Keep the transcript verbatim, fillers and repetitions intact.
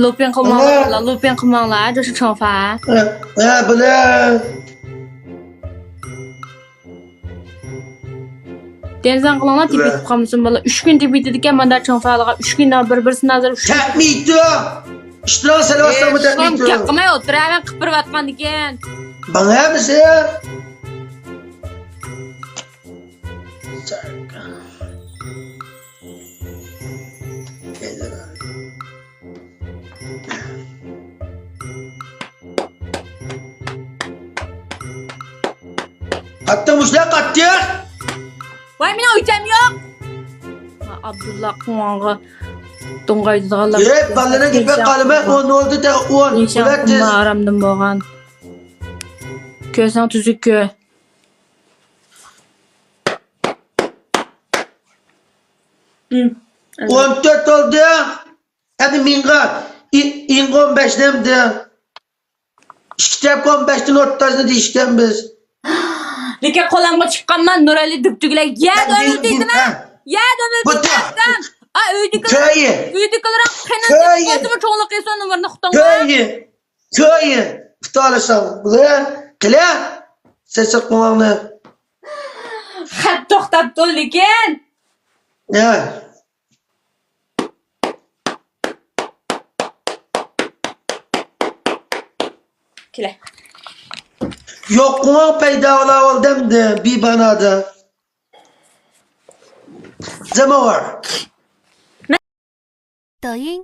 لوپىڭ قىلماڭلار، لوپىڭ قىلماڭلار، جوشۇ چوڭفا. ھە، ھە، بۇلار. دېنزاڭ قىلىڭلار، تېپىپ قالمىسۇن بالا. ئۈچ كۈن تېپىپ يېتىدىكەن، ماندا چوڭفالىغا. ئۈچ كۈن بىر-، بىرسىنى ھازىر ئۈچ كۈن. كەتمەيدۇ. ئىشتىراڭ سېلىۋاتساڭمۇ كەتمەيدۇ. كەتمەي ئولتۇر، مەن قىپىرىۋاتقاندىكىن. ماڭا ھەمىسى. قاتتىق مۇشۇنداق قاتتىق. ۋاي، مېنىڭ ئۆيچەم يوق. ئابدۇللا قۇڭغا دوڭغايدىغانلار. ئېي، بالىنىڭ گېپىگە قالىمەن، ئون بولدى، تېخى ئون. ئىنشاللا ئۇلار تېز. ئۇمما ئارامدىن بولغان. كۆرسەڭ تۈزۈك كۆر. ئون تۆت بولدى. ئەمدى مىڭغا، ئى-، ئىڭغا ئون بەش نەمدە. ئىككى تەرەپكە ئون بەشتىن ئوتتۇزنى دېيىشكەنبىز. لېكىن قولۇمغا چىققانما نۇرئەلى دۈبدۈگىلەر يەردە ئۆلدى دېمە. يەردە ئۆلدى دېسەم. ئا، ئۆيدىكىلەر، ئۆيدىكىلەر قېنىن دەپ قويسىمۇ چوڭلۇق قىلسۇن نۇرنى قۇتۇڭغا. كۆيۈن، كۈتۈۋالىساڭ، بۇلار، قىلە، سېسىق قوڭاڭنى. خەت توختاپتۇ لېكىن. يا. كېلە. يوق قوڭاڭ پەيدا بولا بولدى ئەمدى، بىبانادا. زەماۋار. 抖音，